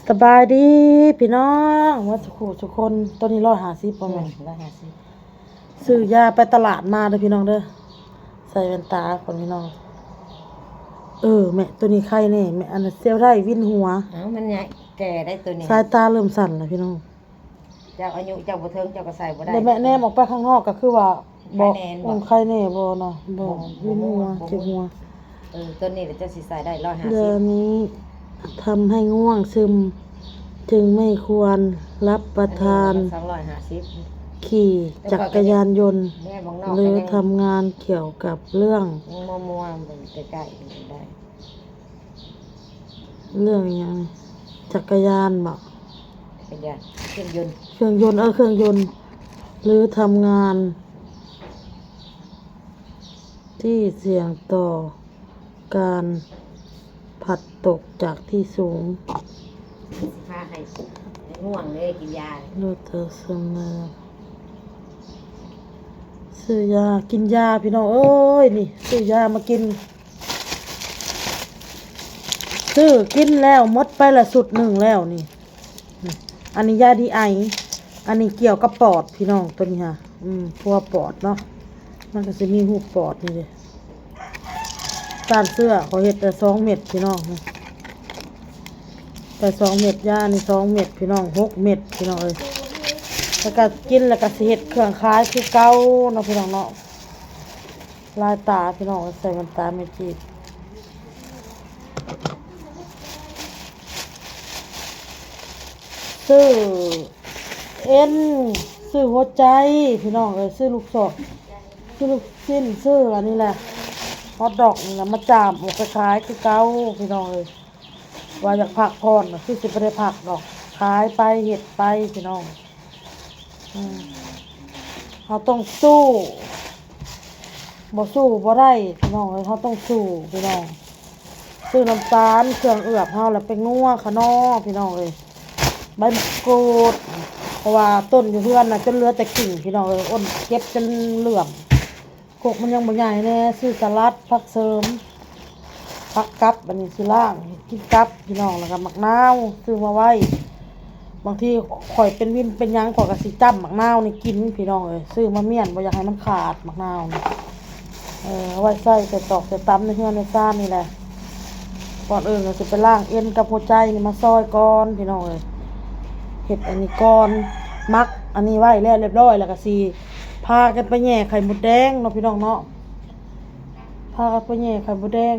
ສະບາຍດີພີ່ນ້ອງໝົດສູ່ຜູ້ສູ່ຄົນ. ໂຕນີ້ຮ້ອຍຫ້າສິບບໍ່ແມ່ນ? ຮ້ອຍຫ້າສິບ. ຊື້ຢາໄປຕະຫຼາດມາເດີພີ່ນ້ອງເດີ. ໃສ່ແວ່ນຕາກ່ອນພີ່ນ້ອງ. ເອີ ແມ່ ໂຕນີ້ໄຄແນ່ແມ່. ອັນນັ້ນ ເຊວໄທວິນຫົວ. ເອົ້າ ມັນໃຫຍ່ແກ່ໄດ໋ໂຕນີ້. ສາຍຕາເລີ່ມສັ້ນແລ້ວພີ່ນ້ອງ. ເຈົ້າອາຍຸເຈົ້າບໍ່ເຖິງ ເຈົ້າກໍໃສ່ບໍ່ໄດ້. ແມ່ແນມອອກໄປຂ້າງນອກກໍຄືວ່າ ບໍ່ ໄຄແນ່ບໍ່? ເອີ ໄຄແນ່ບໍ່ນະ? ບໍ່ ບໍ່ ວິນຫົວ ບໍ່ ເຈັບຫົວ. ເອີ ໂຕນີ້ລະເຈົ້າຊິໃສ່ໄດ້ຮ້ອຍຫ້າສິບ. ເດືອນນີ້ທຳໃຫ້ງ່ວງຊຶມ ຈຶ່ງໄມ່ຄວນຮັບປະທານ ອັນນີ້ມັນສອງຮ້ອຍຫ້າສິບ. ຂີ່ຈັກກະຍານຍົນ ແມ່ ເບິ່ງນອກ ຫຼື ກໍຍັງ ທຳງານກ່ຽວກັບເລື່ອງ ຍັງມົວໆ ເບິ່ງໃກ້ໆ ນີ້ໄດ້. ເລື່ອງຫຍັງ? ຈັກກະຍານບໍ? ຈັກກະຍານ ເຄື່ອງຍົນ ເຄື່ອງຍົນ ເອີ ເຄື່ອງຍົນ ຫຼື ທຳງານທີ່ສ່ຽງຕໍ່ການພັດຕົກຈາກທີ່ສູງ. ຊິພາໃຫ້ ໃຫ້ງ່ວງເລີຍກິນຢາ. ໂດຍເຕີເສມອ ຊື້ຢາ ກິນຢາພີ່ນ້ອງເອີຍ. ນີ້ ຊື້ຢາມາກິນ. ຊື້ກິນແລ້ວໝົດໄປລະຊຸດໜຶ່ງແລ້ວນີ້. ອັນນີ້ຢາດີໄອ ອັນນີ້ກ່ຽວກັບປອດພີ່ນ້ອງ. ໂຕນີ້ຫາ ອືມ ເພາະວ່າປອດເນາະ ມັນກໍຊິມີຮູບປອດນີ້ເດ້. ຕ້ານເຊື້ອ ຂ້ອຍເຮັດແຕ່ສອງເມັດພີ່ນ້ອງ. ແຕ່ສອງເມັດ ຢານີ້ສອງເມັດພີ່ນ້ອງ ຫົກເມັດພີ່ນ້ອງເອີຍ. ແລ້ວກໍກິນແລ້ວກໍຊິເຮັດເຄື່ອງຂາຍຄືເກົ່າເນາະພີ່ນ້ອງເນາະ. ລາຍຕາພີ່ນ້ອງ ໃສ່ແວ່ນຕາແມ່ຈີດ. ຊື້ເອັນ ຊື້ຫົວໃຈພີ່ນ້ອງເອີຍ. ຊື້ລູກສອກ ຊື້ລູກຊິ້ນ ຊື້ອັນນີ້ແຫຼະ ຮອດດອກນີ້ລະ ມາຈາມອອກໄປຂາຍຄືເກົ່າພີ່ນ້ອງເອີຍ. ວ່າຢາກພັກຜ່ອນກໍຄືຊິບໍ່ໄດ້ພັກດອກ ຂາຍໄປເຮັດໄປພີ່ນ້ອງ. ອືມ ເຮົາຕ້ອງສູ້ ບໍ່ສູ້ບໍ່ໄດ້ພີ່ນ້ອງເອີຍ. ເຮົາຕ້ອງສູ້ພີ່ນ້ອງ. ຊື້ນ້ຳຕານ ເຄື່ອງເອືອບເຮົາ ແລ້ວແປ້ງນົວ ຂະໜໍ່ພີ່ນ້ອງເອີຍ. ໃບໝາກກູດ ເພາະວ່າຕົ້ນຢູ່ເຮືອນນະ ຈົນເຫຼືອແຕ່ກິ່ງພີ່ນ້ອງເອີຍ. ອົນເກັບຈົນເຫຼື່ອມ. ກົກມັນຍັງບໍ່ໃຫຍ່ແນ່. ຊື້ສະຫຼັດ ຜັກເສີມ ຜັກກັບ ອັນນີ້ຊິລ້າງກິນກັບພີ່ນ້ອງ. ແລ້ວກໍໝາກນາວ ຊື້ມາໄວ້. ບາງທີຂ້ອຍເປັນວິນເປັນຫຍັງ ຂ້ອຍກໍຊິຈ້ຳໝາກນາວນີ້ກິນພີ່ນ້ອງເອີຍ. ຊື້ມາມ້ຽນ ບໍ່ຢາກໃຫ້ມັນຂາດໝາກນາວນີ້. ເອີ ເອົາໄວ້ໃສ່ໃສ່ຕອກໃສ່ຕຳໃນເຮືອນໃນຊານນີ້ແຫຼະ. ກ່ອນອື່ນກໍຊິໄປລ້າງເອັນກັບຫົວໃຈນີ້ມາຊອຍກ່ອນພີ່ນ້ອງເອີຍ. ເຮັດອັນນີ້ກ່ອນ ໝັກອັນນີ້ໄວ້ແລ້ວຮຽບຮ້ອຍ ແລ້ວກໍຊິ ພາກັນໄປແຫຍ່ໄຂ່ມົດແດງເນາະພີ່ນ້ອງເນາະ. ພາກັນໄປແຫຍ່ໄຂ່ມົດແດງ.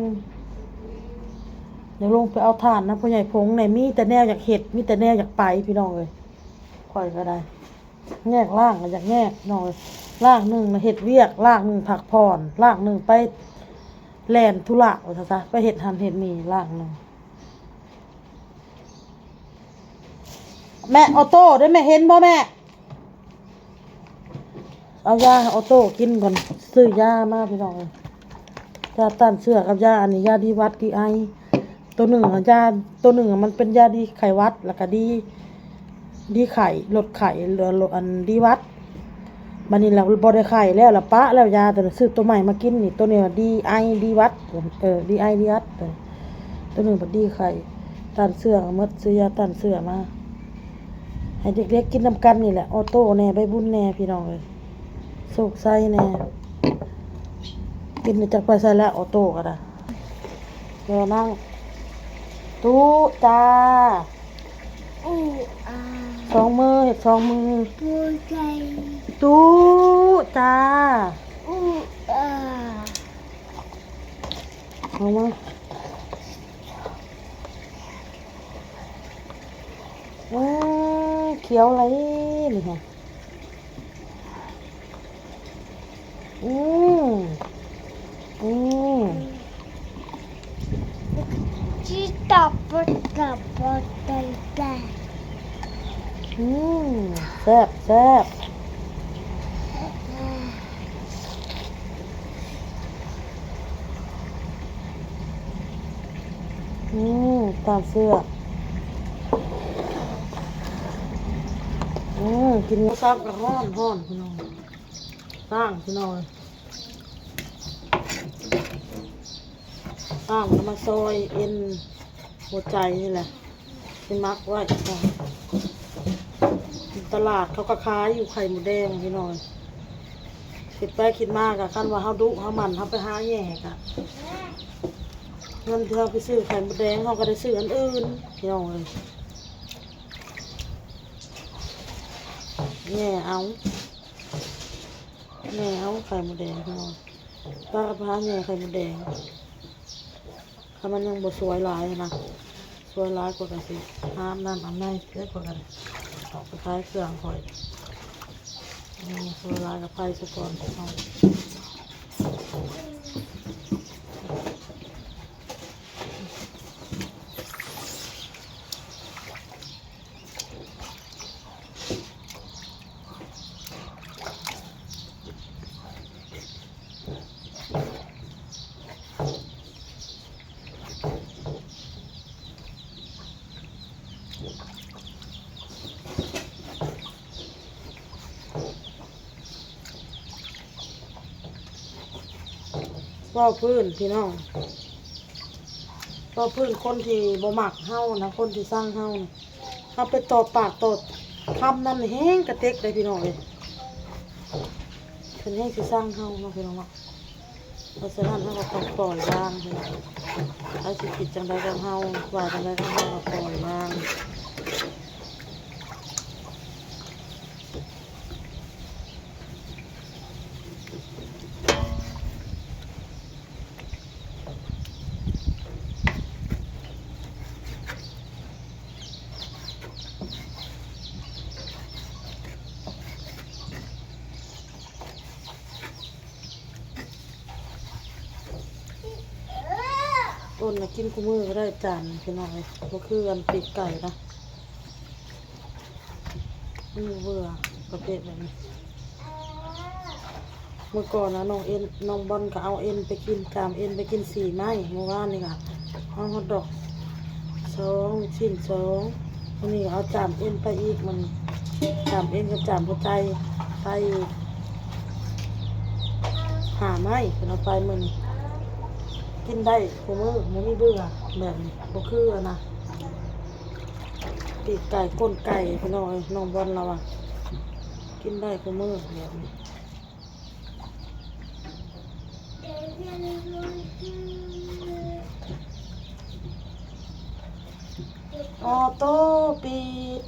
ດຽວລົງໄປເອົາຖ່ານນຳພໍ່ໃຫຍ່ພົງແດ່. ມີແຕ່ແນວຢາກເຮັດ ມີແຕ່ແນວຢາກໄປພີ່ນ້ອງເອີຍ. ຂ້ອຍກໍໄດ້ ແຍກ ລ້າງກໍຢາກແຍກພີ່ນ້ອງເອີຍ. ລ້າງໜຶ່ງນະເຮັດວຽກ ລ້າງໜຶ່ງພັກຜ່ອນ ລ້າງໜຶ່ງໄປແລ່ນທຸລະ ວ່າຊັ້ນຊະ ໄປເຮັດຫັ້ນເຮັດນີ້. ລ້າງໜຶ່ງ ແມ່ ອໍໂຕ້ເດ້ແມ່ ເຫັນບໍ່ແມ່? ເອົາຢາໃຫ້ອໍໂຕ້ກິນກ່ອນ. ຊື້ຢາມາພີ່ນ້ອງເອີຍ. ຢາຕ້ານເຊື້ອກັບຢາອັນນີ້ ຢາດີຫວັດດີໄອ. ໂຕໜຶ່ງອະ ຢາ ໂຕໜຶ່ງອະມັນເປັນຢາດີໄຂ້ຫວັດ ແລ້ວກະດີ ດີໄຂ້ ລົດໄຂ້ ແລ້ວອັນດີຫວັດ. ບາດນີ້ລະບໍ່ໄດ້ໄຂ້ແລ້ວ ລະປະແລ້ວຢາໂຕນັ້ນ. ຊື້ໂຕໃໝ່ມາກິນນີ້ ໂຕນີ້ວ່າດີໄອດີຫວັດ ເອີ ດີໄອດີຫວັດ. ໂຕໜຶ່ງບັດດີໄຂ້ ຕ້ານເຊື້ອໝົດ. ຊື້ຢາຕ້ານເຊື້ອມາໃຫ້ເດັກໆກິນນຳກັນນີ້ແຫຼະ. ອໍໂຕ້ແດ່ ໃບບຸນແດ່ ພີ່ນ້ອງເອີຍ. ໂຊກໄຊແດ່. ກິນແລ້ວຈັກໄປໃສແລ້ວ ອໍໂຕ້ກໍໄດ້. ເດີນັ່ງ ຕູ້ຈ້າ. ອູອາ ສອງມື ເຮັດສອງມື. ປູໃຈ ຕູ້ຈ້າ. ອູອາ ອອກມາ. ອື ຂຽວຫຼາຍນີ້ຫະ. ອືມ ອືມ ຈິຕະປະຕະປະຕະຕະ. ອືມ ແຊບ ແຊບ. ອືມ ຕາມເຊື່ອ. ອືມ ກິນ ໂທລະສັບກໍຮ້ອນ ຮ້ອນພີ່ນ້ອງ. ຕ່າງພີ່ນ້ອງ ຕ່າງນຳມາຊອຍເອັນຫົວໃຈນີ້ແຫຼະ. ຊິໝັກໄວ້. ຕະຫຼາດເຂົາກໍຂາຍຢູ່ໄຂ່ມົດແດງພີ່ນ້ອງ. ຄິດໄປຄິດມາກໍ ຄັນວ່າເຮົາດຸເຮົາໝັ່ນ ເຮົາໄປຫາແຍ່ກະ ເງິນທີ່ເຮົາໄປຊື້ໄຂ່ມົດແດງ ເຮົາກໍໄດ້ຊື້ອັນອື່ນພີ່ນ້ອງເອີຍ. ແຍ່ເອົາ ແຍ່ເອົາໄຂ່ມົດແດງພີ່ນ້ອງ. ປາກໍຫາແຍ່ໄຂ່ມົດແດງ ຖ້າມັນຍັງບໍ່ສວຍຫຼາຍນະ, ສວຍຫຼາຍຂ້ອຍກໍຊິຫາອາບນ້ຳອາບໃນ ແລ້ວຂ້ອຍກໍອອກໄປຂາຍເຄື່ອງຂ້ອຍ. ອືມ ສວຍຫຼາຍກໍໄປຊະກ່ອນ. ເວົ້າພື້ນພີ່ນ້ອງ ເວົ້າພື້ນຄົນທີ່ບໍ່ມັກເຮົານະ ຄົນທີ່ຊັງເຮົານະ ເຮົາໄປຕໍ່ປາກຕໍ່ຄຳນຳແຮງກະເຕັກເດ້ພີ່ນ້ອງເອີຍ. ເພິ່ນແຮງຊິຊັງເຮົາເນາະພີ່ນ້ອງເນາະ. ເພາະສະນັ້ນເຮົາກໍຕ້ອງປ່ອຍວາງ ໃຜຊິຄິດຈັ່ງໃດກັບເຮົາ ວ່າຈັ່ງໃດກັບເຮົາກໍປ່ອຍວາງ. ຕົ້ນນະກິນຄູ່ມື້ກໍໄດ້ຈານພີ່ນ້ອງເອີຍ ບໍ່ຄືອັນປີກໄກ່ນະ ມັນບໍ່ເບື່ອປະເພດແບບນີ້. ເມື່ອກ່ອນນະ ນ້ອງເອັນ ນ້ອງບອນກໍເອົາເອັນໄປກິນ ຈາມເອັນໄປກິນສີ່ໄມ້. ມື້ວານນີ້ກໍເອົາຮອດດອກ ສອງ ລູກຊິ້ນສອງ ມື້ນີ້ເອົາຈາມເອັນໄປອີກ ມື້ນີ້ຈາມເອັນກັບຈາມຫົວໃຈໄປອີກ ຫ້າໄມ້ ເພິ່ນເອົາໄປມື້ນີ້. ກິນໄດ້ຄູ່ມື້ ບໍ່ມີເບື່ອແບບນີ້ ບໍ່ຄືອັນນະ ປີກໄກ່ກົ້ນໄກ່ພີ່ນ້ອງເອີຍ. ນ້ອງບອນລາວວ່າກິນໄດ້ຄູ່ມື້ແບບນີ້. ອໍໂຕ້ປິດ.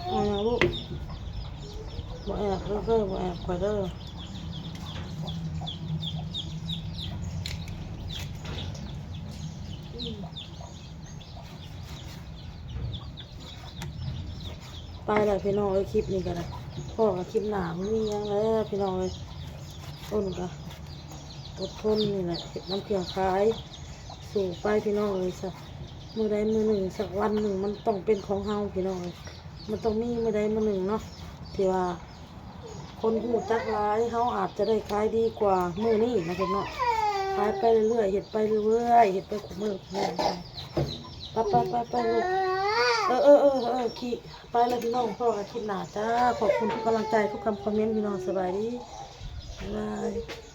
ເອົາຫຍັງລູກ? ບໍ່ແອບເດີ ບໍ່ແອບຂ້ອຍເດີ. ໄປແລ້ວພີ່ນ້ອງເອີຍ ຄລິບນີ້ກໍໄດ້ ພໍ້ກັນຄລິບໜ້າ. ບໍ່ມີຫຍັງແລ້ວພີ່ນ້ອງເອີຍ ຄົນກໍອົດທົນນີ້ແຫຼະ ເຮັດນຳເຄື່ອງຂາຍ ສູ້ໄປພີ່ນ້ອງເອີຍ. ສັກມື້ໃດມື້ໜຶ່ງ ສັກວັນໜຶ່ງ ມັນຕ້ອງເປັນຂອງເຮົາພີ່ນ້ອງເອີຍ. ມັນຕ້ອງມີມື້ໃດມື້ໜຶ່ງເນາະ ທີ່ວ່າ ຄົນຮູ້ຈັກຫຼາຍ ເຮົາອາດຈະໄດ້ຂາຍດີກວ່າມື້ນີ້ນະເພິ່ນເນາະ. ຂາຍໄປເລື້ອຍໆ ເຮັດໄປເລື້ອຍໆ ເຮັດໄປຄູ່ມື້. ໄປໆໆໆ ລູກ. ເອີໆໆໆ ຂີ່ໄປແລ້ວພີ່ນ້ອງ ພໍ້ກັນຄລິບໜ້າຈ້າ. ຂອບຄຸນທຸກກຳລັງໃຈ ທຸກຄຳຄອມເມັນພີ່ນ້ອງ. ສະບາຍດີ ບາຍບາຍ.